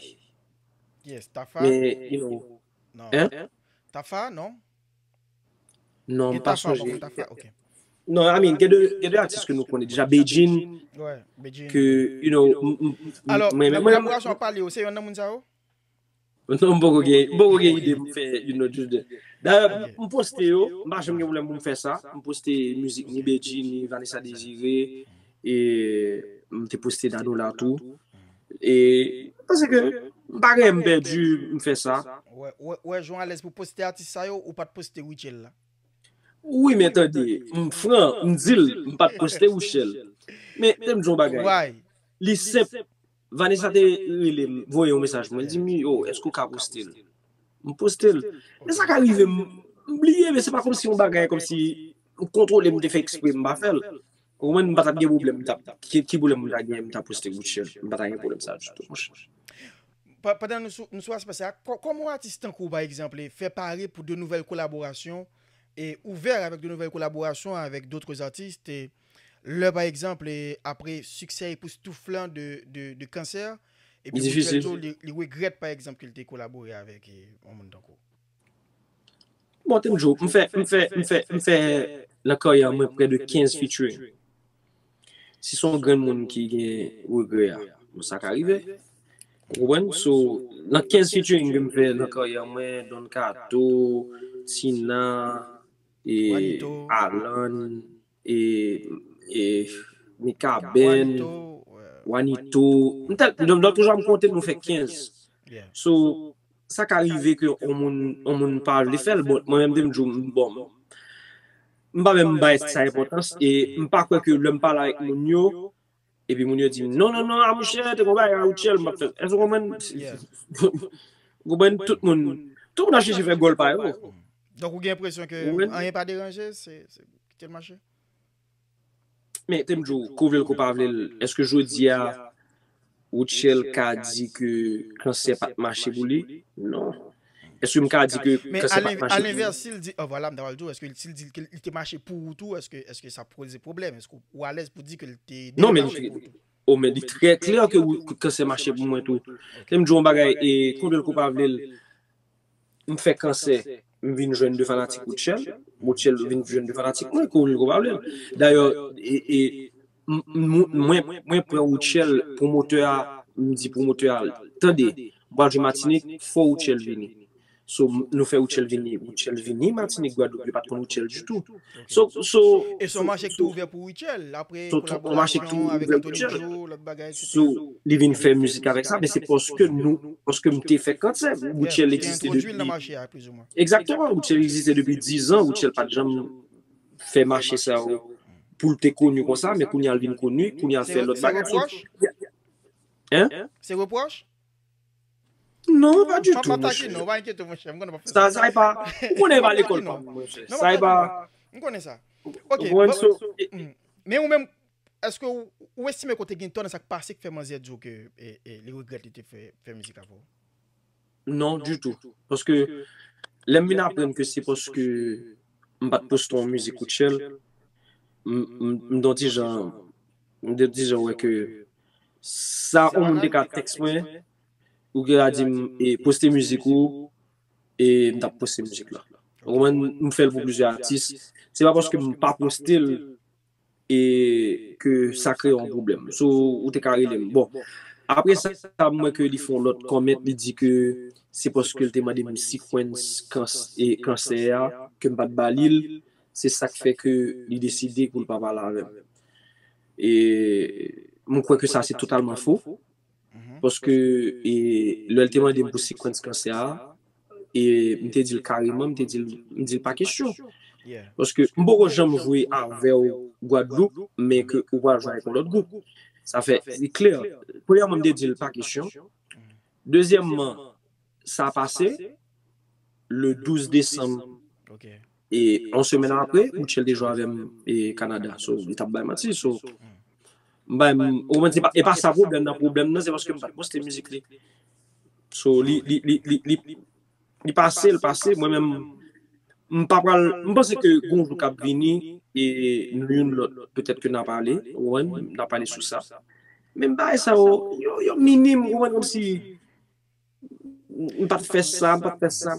Kiyès? Tafa? Men, you know. Non. Hein? Tafa, non? Non, m pa sonje. Non, I mean, gen de, gen de atis ke nou konnen deja. Bedjine, ke, you know, m, m, m, alò, nan kolaborasyon ap pale yo, se yonn nan moun sa yo? Non, m poko gen, m poko gen ide pou m fè, you know, just de. Dayè, m poste yo, m pa janm gen pwoblèm pou m fè sa. M poste mizik ni Bedjine, ni Vanessa Désiré, e m te poste Danola tou. E, paske m pa gen m pèdi, m fè sa. Wè, wè, wè, jan w alèz pou poste atis sa yo, ou pa t poste Rutshelle la. Wi, men tande, m fran, m di l, m pa t poste Rutshelle. Men, tande m di w yon bagay. Li senp. Vanessa te rele m, voye yon mesaj pou mwen, li di m, "Yo, èske w ka poste l?" M poste l. Men sa ka rive m, m bliye, men se pa kòmsi yon bagay, kòmsi m kontwole, m te fè ekspre, m pa fè l. Ou konprann, m pa t ap gen pwoblèm, m t ap, ki, ki pwoblèm m ta gen, m ta poste Rutshelle. M pa ta gen pwoblèm sa ditou, monchè. Pa- pandan nou sou, nou sou aspè sa, kò- kòman yon atis tankou w, pa egzanp, fè pare pou de nouvèl kolaborasyon e ouvè avèk de nouvèl kolaborasyon avèk d'autres artistes, e lè, pa egzanp, e apre siksè epoustouflan de, de, de Kansè, epi Rutshelle Joe, li, li regrèt, pa egzanp, ke l te kolabore avèk e, yon moun tankou w? Bon, te m di w, m fè, m fè, m fè, m fè nan karyè mwen prè de kenz featuring. Si se yon grenn moun ki gen regrè a, bon, sa ka rive. Ou konprann? So, nan kenz featuring ke m fè nan karyè mwen, Don Kato, Tina, e, Juanito. Alan, e, e, Mikaben, Juanito, euh, Juanito. M tèl, m, m, toujou ap konte, nou fè kenz. yeah. So, sa ka rive ke yon moun, yon moun pa vle fè l, bon, mwen menm, te m di w, bon, m pa menm bay sa enpòtans, e m pa kwè ke lè m pale avèk moun yo, epi moun yo di m, non, non, non, a monchè, te gon bagay a Rutshelle, m ap fè, èske w konprann? Yeah. Ou konprann, tout moun, tout moun ap chèche fè gòl pa yo. Donk, ou gen enpresyon ke Ou konprann? Anyen pa deranje, se se kite l mache? Men, te m di w, ko vle l, ko pa vle l, èske jodi a, Rutshelle ka di ke Kansè pa t mache pou li? Non. Èske m ka di ke Men Kansè pa t mache pou li? Alenvè, si l di, oh, vwala, m ta pral di w, èske si l di ke li te mache pou ou tou, èske èske sa poze pwoblèm? Èske ou alèz pou di ke l te Non, men mache pou ou tou? Oh, men li trè klè ke, wi, ke Kansè mache pou mwen tou. Te m di w yon bagay, e ko vle l, ko pa vle l, m fè Kansè, m vin jwenn de fanatik Rutshelle, Rutshelle vin jwenn de fanatik mwen, ko vle l, ko pa vle l. Dayè, e, e, m- m- mwen, mwen pran Rutshelle, pwomotè a, m di pwomotè a, tande, m pral jwe Matinik, fò Rutshelle vini. So, m- nou fè Rutshelle vini, Rutshelle vini Matinik, Gwadloup, yo pa t konn Rutshelle ditou. So, so, E se yon mache ki te ouvè pou Rutshelle, apre So, yon mache ki te kolaborasyon avèk ouvè Anthony Rutshelle. Joe, lòt bagay, So, etsetera. Li vin fè mizik avèk sa, men se paske nou, paske m te fè Kansè. Yeah, Rutshelle te egziste entwodui l nan depi. Mache a, plizimen. Egzakteman, Rutshelle egziste depi diz an, Rutshelle pa t janm fè mache sa yo pou l te koni konsa, men kounye a l vin koni, kounye a l fè lòt bagay. So, Hein? Se repwòch? Non, pa ditou, Mwen pa monchè. Takin, non, pa enkyete, monchè. Mwen pa fè Sa, sa e pa, ou konnen e pa lekòl pa, monchè. Sa e pa, M konnen sa. ou konprann? So, Men ou menm, èske ou, ou estime ke w te gen tò nan sa k pase k fè manzè di w ke e, e, li regrèt li te fè, fè mizik avè w? Non, ditou. Paske lè m vin aprann ke se paske m pa t poste yon mizik Rutshelle, m, m, m t yon ti jan, m t yon ti jan wè ke sa yon moun te ka tèks mwen, ou te ka di m, e, poste mizik ou, e m t ap poste mizik la. Ou konprann, m fè l pou plizyè atis. Se pa paske m pa poste l e ke sa kreye yon pwoblèm. So, ou te ka rele m. Bon, apre sa, m wè ke li fè yon lòt comment, li di ke se paske l te mande m sequence kans, e kansè a, ke m pa t ba li l, se sa k fè ke li deside pou l pa pale avè m. E m kwè ke sa se totalman fo. Paske e, lè l te mande m pou sequence kansè a, e m te di l kareman, m te di l, m di l pa kesyon. Paske m poko janm jwe avè w Gwadloup, men ke ou pral jwe avèk yon lòt gwoup. Sa fè, li klè. Premyèman, m te di l pa kesyon. Dezyèmman, sa pase le douz desanm. E yon semèn apre, Rutshelle te jwe avè m e Kanada. So, li t ap bay manti. So, m bay, m, ou konprann, se pa, e pa sa pwoblèm nan. Pwoblèm nan, se paske m pa t poste mizik li. So, li, li, li, li, li, li pase, l pase. Mwen menm, m pa pral, m panse ke gon jou k ap vini, e nou youn lòt, petèt ke n a pale, ou konprann, n a pale sou sa. Men bagay sa yo, yo, yo minim, ou konprann, kòmsi, m pa t fè sa, m pa t fè sa.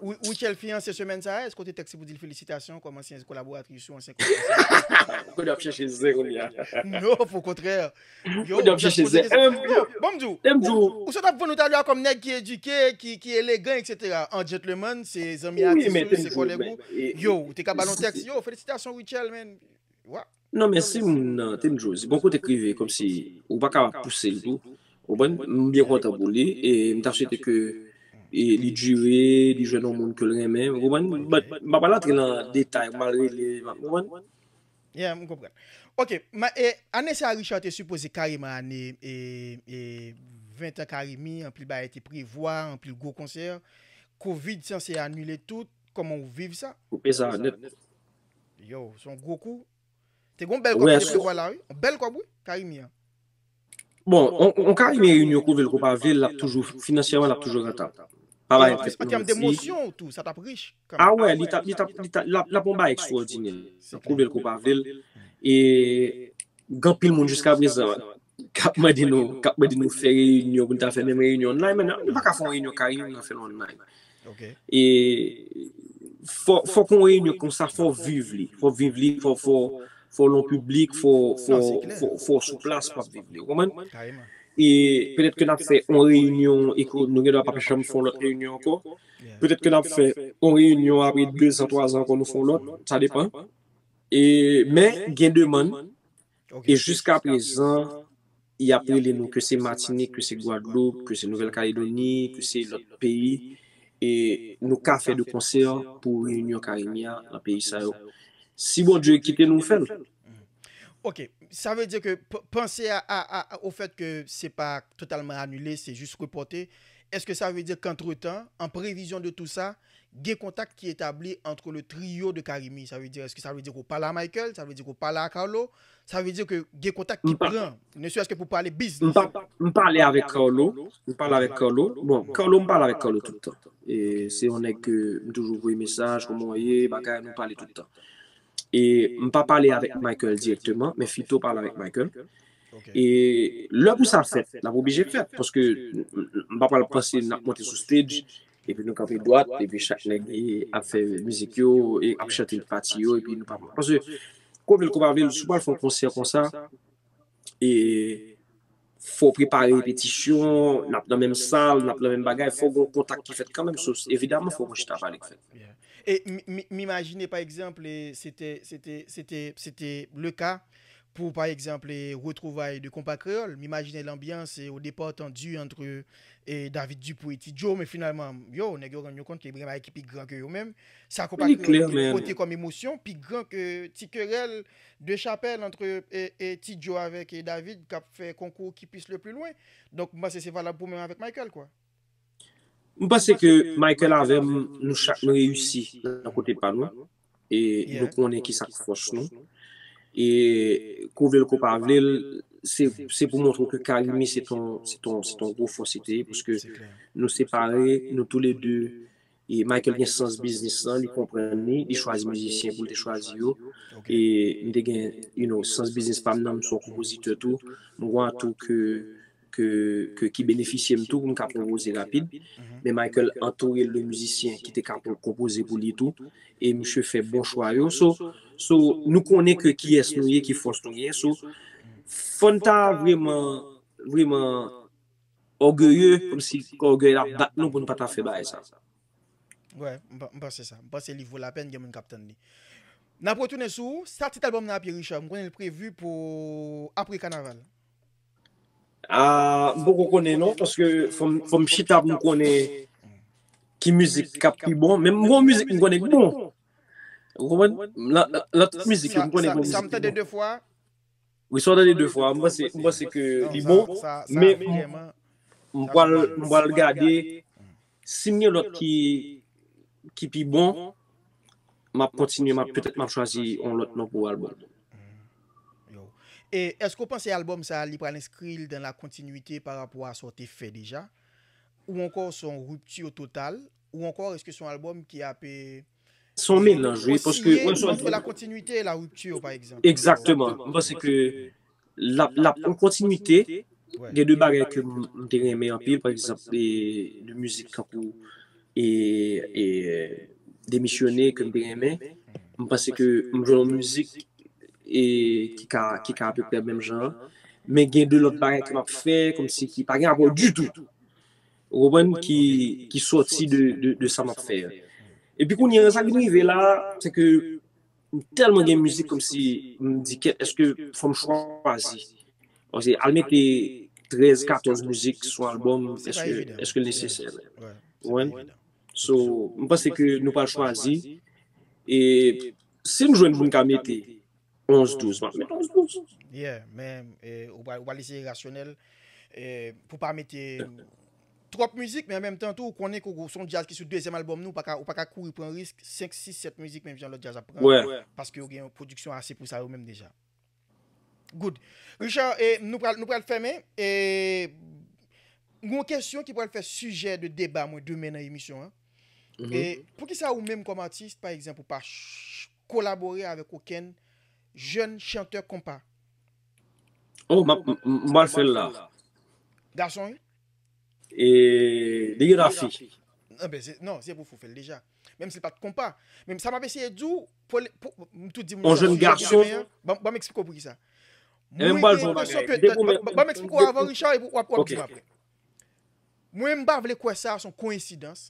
Rutshelle fiyanse semèn sa a, èske w te tèks li pou di l felisitasyon kòm ansyen kolaboratris ou ansyen kòm Kote w ap chèche zen kounye a? Non, okontrè. Yo, Kote w ap chèche zen? Yo, bon, m di w, Te m di w. Ou sot ap vann ou talè a kòm nèg ki edike, ki, ki elegan, etsetera. An gentleman, se zanmi atis ou, se kòlèg ou. Yo, ou te ka ba l yon tèks. Yo, felisitasyon, Rutshelle, man. Wa. Non, men si moun nan, te m di w, se bon kote k rive, kòmsi ou pa ka pouse l tou. Ou konprann? M byen kontan pou li, e m ta swete ke e li dire, li jwenn yon moun ke l renmen. Ou konprann? But m pa pral antre nan detay, m pral rele, ou konprann? Yeah, m konprann. Ok, ma, e, ane sa a, Richard te sipoze kareman ane e, e, ven an Carimi, anpil bagay te prevwa, anpil gwo konsè. Covid sanse anile tout. Kòman w viv sa? Koupe sa nèt. Yo, se yon gwo kou. Te gen yon bèl kòb ki te prevwa la, wi. Yon bèl kòb, wi, Karimi an. Bon, yon Karimi reyinyon, Kouvil Kopavil, l ap toujou, finansyèman, l ap toujou rantab. Pa bay tèt nou manti. An tèm de mosyon tou, sa t ap rich. A wè, li t ap, li t ap, li t ap, l ap, l ap yon bagay ekstwòdinè. Kouvil Kopavil. E gen anpil moun jiska prezan k ap mande nou, k ap mande nou fè reyinyon, pou n ta fè menm reyinyon online, men nou pa ka fè yon reyinyon Karimi, nou fè l online. E fò, fò kon reyinyon konsa, fò viv li. Fò viv li, fò, fò, fò lon piblik, fò, fò, fò, fò sou plas pou ap viv li. Ou konprann? E petèt ke n ap fè yon reyinyon e ke nou gen dwa pa janm fè yon lòt reyinyon ankò. Petèt ke n ap fè yon reyinyon apre de zan, twa zan ankò nou fè yon lòt. Sa depann. E, men gen demann. E jiska prezan, y ap rele nou, ke se Matinik, ke se Gwadloup, ke se Nouvèl Kaledoni, ke se lòt peyi, e nou ka fè de konsè pou reyinyon Karimi a nan peyi sa yo. Si Bondye kite nou fè l. Ok, sa vle di ke panse a, a, a, au fait que se pa totalman anile, se jis repòte. Èske sa vle di ke antretan, an previzyon de tou sa, gen kontak ki etabli entre le trio de Karimi? Sa vle di, èske sa vle di ke w pale a Michael? Sa vle di ke w pale a Carlo? Sa vle di ke gen kontak ki pran, ne serait-ce que pou pale biznis. M pale avèk Carlo. M pale avèk Carlo. Bon, Carlo, m pale avèk Carlo tout tan. E se yon nèg ke m toujou voye mesaj, kòman w ye, bagay, nou pale tout tan. E m pa pale avèk Michael dirèkteman, men Fito pale avèk Michael. E lè pou sa fèt, l ap oblije fèt, paske m pa pral panse n ap monte sou stage, epi nou kanpe dwat, epi chak nèg ap fè mizik yo, e ap chante pati yo, epi nou pa pral. Paske, Kouvil Kopavil, si w pral fè yon konsè konsa, e fò w prepare repetisyon, n ap nan menm sal, n ap nan menm bagay, fò gen yon kontak ki fèt kanmenm, so, evidaman, fò gen yon chita pale ki fèt. E m imajine, pa egzanp, se te, se te, se te, se te le ka pou, pa egzanp, retwouvay de Konpa Kreyòl. M imajine lanbyans, e, au départ tendu entre, e, David Dupou e Ti Djo, men finalman, yo, nèg yo rann yo kont ke gen bagay ki pi gran ke yo menm. Sa Konpa Kreyòl te pote kòm emosyon, pi gran ke ti kerèl de chapèl entre, e, e, Ti Djo avèk, e, David k ap fè konkou ki pis le pli lwen. Donk, m panse se valab pou menm avèk Michael, kwa. M panse ke Michael avè m, nou chak nou reyisi nan kote pa nou. E nou konnen ki sa k fòs nou. E ke w vle l, ke w pa vle l, se, se pou montre w ke Carimi se ton, se ton, se ton gwo fòs li te ye, paske nou separe, nou toulede, e Michael gen sans biznis lan, li konprann li, li chwazi mizisyen pou l te chwazi yo. E m te gen, you know, sans biznis pa m nan, m se yon konpozitè tou. M wè tou ke ke, ke, ki benefisye m tou pou m ka konpoze rapid. Men Michael antoure l de mizisyen ki te ka konpoze pou li tou. E misye fè bon chwa yo. So, so nou konnen ke kiyès nou ye, ki fòs nou genyen. So, fò n ta vrèman, vrèman ògeye, kòmsi ògèy la bat nou pou n pa ta fè bagay sa. Wè, m panse sa. M panse li vo lapèn, gen moun k ap tann li. N ap retounen sou ou. Sa tit albòm nan ap ye, Richard? M konnen l previ pou apre kanaval. Ah, m poko konnen non, paske fò m, fò m chita pou m konnen ki mizik k ap pi bon. Men m gon mizik m konnen ki bon. Ou konprann? Nan, nan tout mizik yo, m konnen gon mizik ki bon. Sa m tande de fwa. Wi, sa w tande de fwa, m panse, m panse ke li bon, men m pral, m pral gade si m gen lòt ki, ki pi bon, m ap kontinye, m ap, petèt m ap chwazi yon lòt non pou albòm. E èske w panse albòm sa a, li pral enskri l dans la continuité par rapport à sa w te fè deja? Ou ankò se yon ripti total? Ou ankò èske se yon albòm ki ap, e, Se yon melanj, wi, paske entre la continuité et la rupture, par exemple. Egzakteman. M panse ke l ap, l ap yon kontinite. Gen de bagay ke m, m te renmen anpil, pa egzanp, e, de mizik tankou e, e, Demisyone ke m te renmen. M panse ke m jwenn yon mizik e ki ka, ki ka apeprè menm jan an. Men gen de lòt bagay ke m ap fè, kòmsi ki pa gen rapò ditou. Ou konprann? Ki, ki sòti de, de, de sa m ap fè a. Epi kounye a, sa ki rive la, se ke m tèlman gen mizik kòmsi m di, kèt, èske fò m chwazi? Paske al mete trèz, katòz mizik sou albòm, èske, èske l nesesè? Ou konprann? So, m panse ke nou pral chwazi. E si m jwenn pou n ka mete onz, douz, m ap mete onz, douz. Yeah, men, e, ou pral, ou pral eseye rasyonèl, e, pou pa mete twòp mizik, men an menm tan tou, ou konnen ke w se yon djaz ki sou dezyèm albòm nou, ou pa ka, ou pa ka kouri pran risk, senk, sis, sèt mizik, menm jan lòt djaz ap pran, paske yo gen yon pwodiksyon ase pou sa yo menm deja. Good. Richard, e, nou pral, nou pral fèmen. E, yon kesyon ki pral fè sijè de deba mwen demen nan emisyon an. E, poukisa ou menm kòm atis, pa egzanp, ou pa ch- kolabore avèk okenn jèn chantè konpa? Oh, m ap- m- m- m pral fè l la. Gason, wi? E, li gen la fi. Non, ben, se- non, se pou fou fè l deja. Menm si l pa t konpa. Men sa m ap eseye di w, pou, pou, m tou di On jèn gason. Ban ban m eksplike w poukisa. E menm pral fè yon bagay. Depi w Ban ban m eksplike w avan, Richard, epi w ap w ap di m apre. Mwen, m pa vle kwè sa, se yon koyensidans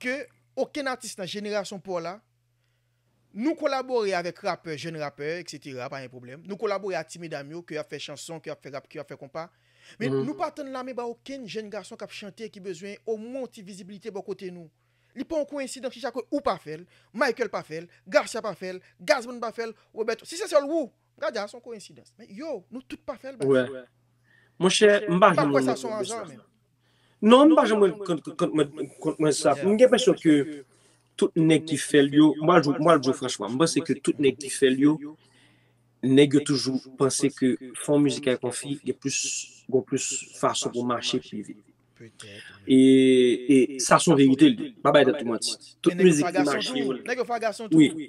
ke okenn atis nan jenerasyon pa w la, nou kolabore avèk rapè, jèn rapè, etsetera, pa gen pwoblèm. Nou kolabore ak ti medam yo, ke y ap fè chanson, ke y ap fè rap, ke y ap fè konpa. Men nou pa tann lame ba okenn jèn gason k ap chante ki bezwen omwen yon ti vizibilite bò kote nou. Li pa yon koyensidans, chak ou pa fè l, Michael pa fè l, Garcia pa fè l, Gazman pa fè l, Roberto. Si se sèl ou, m ka di a se yon koyensidans. Men yo, nou tout pa fè l, baz. Monchè, m pa janm renmen kont sa. Non, m pa janm renmen kont mwen sa. M gen enpresyon ke tout nèg ki fè l yo, m pral di w franchman, m panse ke tout nèg ki fè l yo, nèg yo toujou panse ke fè yon mizik avèk yon fi, gen plis, gen plis fason pou mache pi vit. E, e sa se yon verite, li. Pa bay tèt ou manti. Tout mizik ki mache, yo. Nèg yo fè gason tou. Wi. Wi.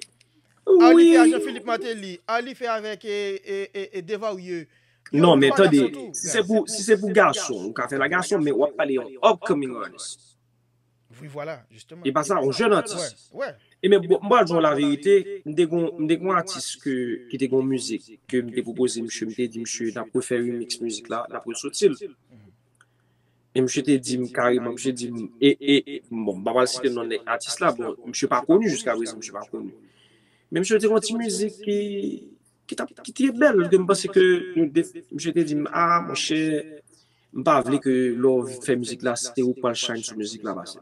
Al li fè a Jean Philippe Martelly, al li fè avèk e, e, e, e Devarye. Non, men tande, si se pou, si se pou gason, ou ka fè l a gason, men w ap pale yon upcoming artist. Wi, vwala, jisteman. E pa sa, yon jèn atis. Wè. E men bon, m pral di w laverite, m te gon, m te gon atis ke, ki te gon mizik, ke m te pwopoze misye, m te di misye, n ap refè remix mizik la, n ap resoti l. E misye te di m kareman, misye di m, e, e, e, bon, m pa pral site non nèg atis la, bon, misye pa koni jiska prezan, misye pa koni. Men misye te gon ti mizik ki, ki t ap, ki te bèl, ke m panse ke nou de, misye te di m, a, monchè, m pa vle ke lè w fè mizik la, se ou k pral shine sou mizik la pase.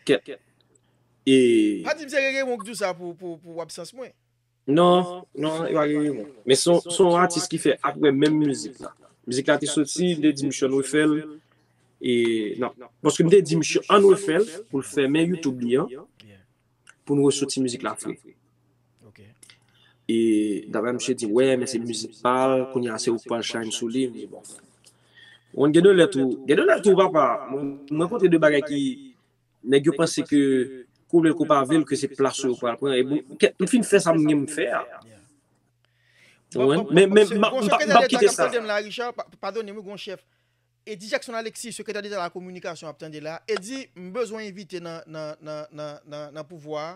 Kèt. E. Pa di m se Rere Won k di w sa pou, pou, pou absans mwen. Non, non, e pa Rere Won. Men se yon, se yon atis ki fè apre menm mizik la. Mizik la te soti, m te di misye ann refè l. E, n ap, paske m te di misye ann refè l pou l fèmen YouTube li an. Pou n resoti mizik la fre. E, daprè misye di, wè, men se mizik pa l, kounye a se ou k pral shine sou li, m di, bon. Ou konn gen de lè tou, gen de lè tou, papa, mwen, mwen rankontre de bagay ki, nèg yo panse ke kou vle l kou pa vle l, ke se plas ou yo pral pran. E bon, m fin fè sa m gen m fè a. Ou konprann? Men, men, m p ap kite sa. Padone m, wi, gon chèf. Eddy Jackson Alexis, sekretè deta la kominikasyon, ap tande la. Eddy, m bezwen envite nan, nan, nan, nan, nan, nan pouvwa a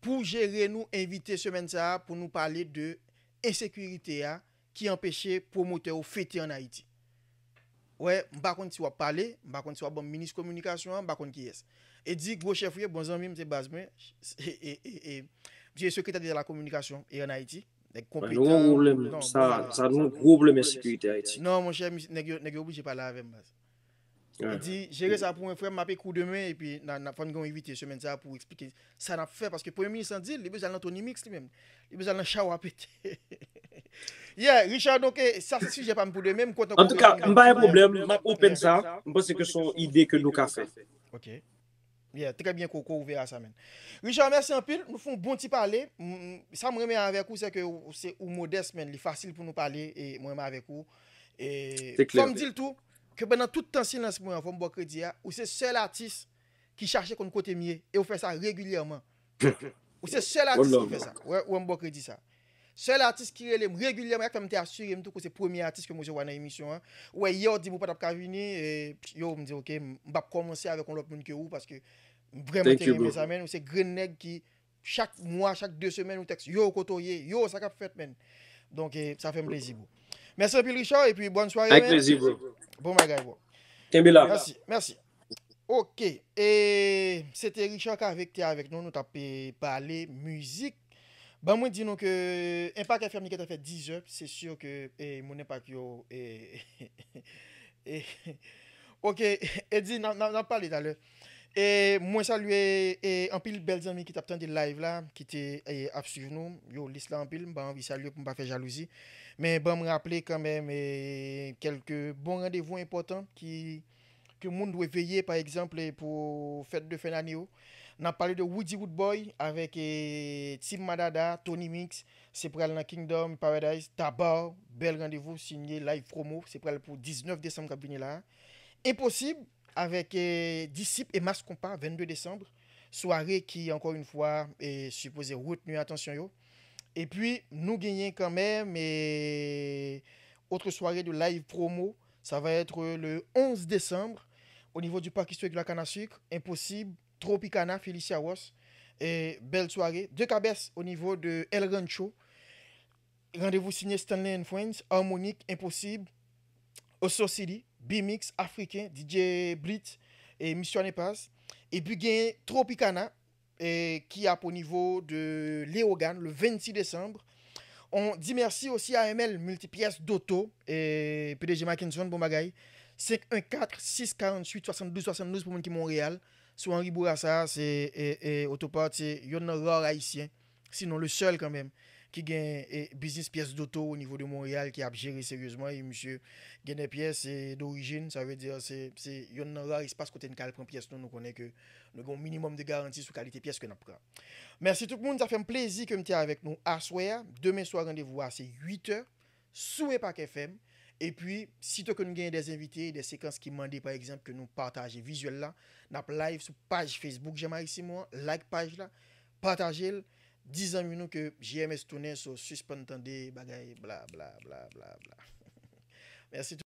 pou jere nou envite semèn sa a pou nou pale de ensekirite a ki anpeche pwomotè yo fete ann Ayiti. Wè, m pa konn si w ap pale, m pa konn si w ap ban m minis kominikasyon an, m pa konn kiyès. Eddy, gwo chèf ou ye, bon zanmi m, se baz mwen. E, e, e, e, misye sekretè deta la kominikasyon e ann Ayiti. Nèg konpetan. Nou gen yon pwoblèm, sa, sa nou gen yon pwoblèm ensekirite Ayiti. Non, monchè, nèg yo, nèg yo oblije pale avè m, baz. Li di, jere sa pou mwen, frè m, m ap ekri w demen, epi n a, n a, fò n gen yon envite semèn sa a pou eksplike sa n ap fè, paske premye minis lan di l, li bezwen al nan Tony Mix li menm. Li bezwen al nan Chawa Pete. Yeah, Richard, donk, eh, sa se sijè pa m pou demen, m kontan. Antouka, m pa gen pwoblèm, m ap open sa, m panse ke se yon ide ke nou ka fè. Ok. Yeah, trè byen ke w ouvè a sa, menn. Richard, mèsi anpil. Nou fè yon bon ti pale. Sa m renmen avèk ou, se ke ou, se ou modès, menn. Li fasil pou nou pale, e mwen menm avèk ou. E fò m di l tou, ke pandan tout tan silans mwen an, fò m ba w kredi a, ou se sèl atis ki chache konn kote m ye, e ou fè sa regilyèman. Ou se sèl atis ki fè sa. Wè, wè, m ba w kredi sa. Sèl atis ki rele m regilyèman, e k fè m te asire m tou ke w se premye atis ke m resevwa nan emisyon an. Ou wè, yè w di m ou pa t ap ka vini, e, yo, m di, ok, m p ap kòmanse avèk yon lòt moun ke ou, paske m vrèman te renmen sa, menn. Ou se grenn nèg ki, chak mwa, chak de semèn, ou tèks, yo, kote w ye, yo, sa k ap fèt, menn. Donk, e, sa fè m plezi, bro. Mèsi anpil, Richard, epi bòn sware, menn. Avèk plezi, bro. Bon bagay, bro. Kenbe la. Mèsi, mèsi. Ok, e se te Richard Cavé ki te avèk nou, nou t ap, e, pale mizik. Ban mwen di nou ke Enpak F M li gentan fè diz è, se si ke, e, moun Enpak yo, e, e, ok, Eddy, n ap, n ap, n ap pale talè. E mwen salye, e, anpil bèl zanmi ki t ap tande live la, ki te, e, ap swiv nou. Yo, lis la anpil, m pa anvi salye pou m pa fè jalouzi. Men ban m raple kanmenm, e, kèlke bon randevou enpòtan ki ke moun dwe veye, pa egzanp, pou fèt de fen dane yo. N ap pale de Woody Woodboy avèk eh, Team Madada, Tony Mix, se pral nan Kingdom Paradise, Tabar, bèl randevou, sinye, live promo, se pral pou diznèf desanm k ap vini la. Enposib avèk eh, Disip e Mass Konpa, vennde desanm, sware ki, ankò yon fwa, eh, sipoze retni atansyon yo. Epi, nou genyen kanmenm eh, autre soirée de live promo, ça va être le onze décembre au niveau du parc historique de la canne à sucre, Enposib, Tropicana, Felicia Ross, eh, bèl sware. De Cabès au niveau de El Rancho, randevou sinye Stanley and Friends, Harmonic, Enposib, Oso City, B-Mix, Afriken, D J Blitz, e Mission Nepaz. Epi gen Tropicana, eh, ki ap o nivo de Leyogàn, le vennsis desanm. On di mèsi osi a M L Multipièces d'Auto, eh, P D G Mackinson, bon bagay. Senk en kat, sis karanntuit, swasanndouz swasanndouz pou moun ki Monreyal. Sou Henri Bourassa, se eh, eh, Autopart, se yonn nan rar ayisyen, sinon le sèl kanmenm, ki gen eh, biznis pyès doto o nivo de Monreyal ki ap jere seryezman. E misye gen de pyès eh, dorijin, sa vle di se se yonn nan rar espas kote n ka al pran pyès nou. Nou konnen ke nou gen yon minimòm de garanti sou kalite pyès ke n ap pran. Mèsi tout moun, sa fè m plezi ke m te avèk nou aswè a. Demen swa, randevou a se uit è sou Impact F M. Epi, sito ke nou genyen de envite, de sekans ki mande, pa egzanp, ke nou pataje vizyèl la, n ap live sou paj Facebook Jean Marie Simon an, like paj la, pataje l, di zanmi nou ke J M S tounen, so sispann tande bagay bla bla bla bla bla. Mèsi tout.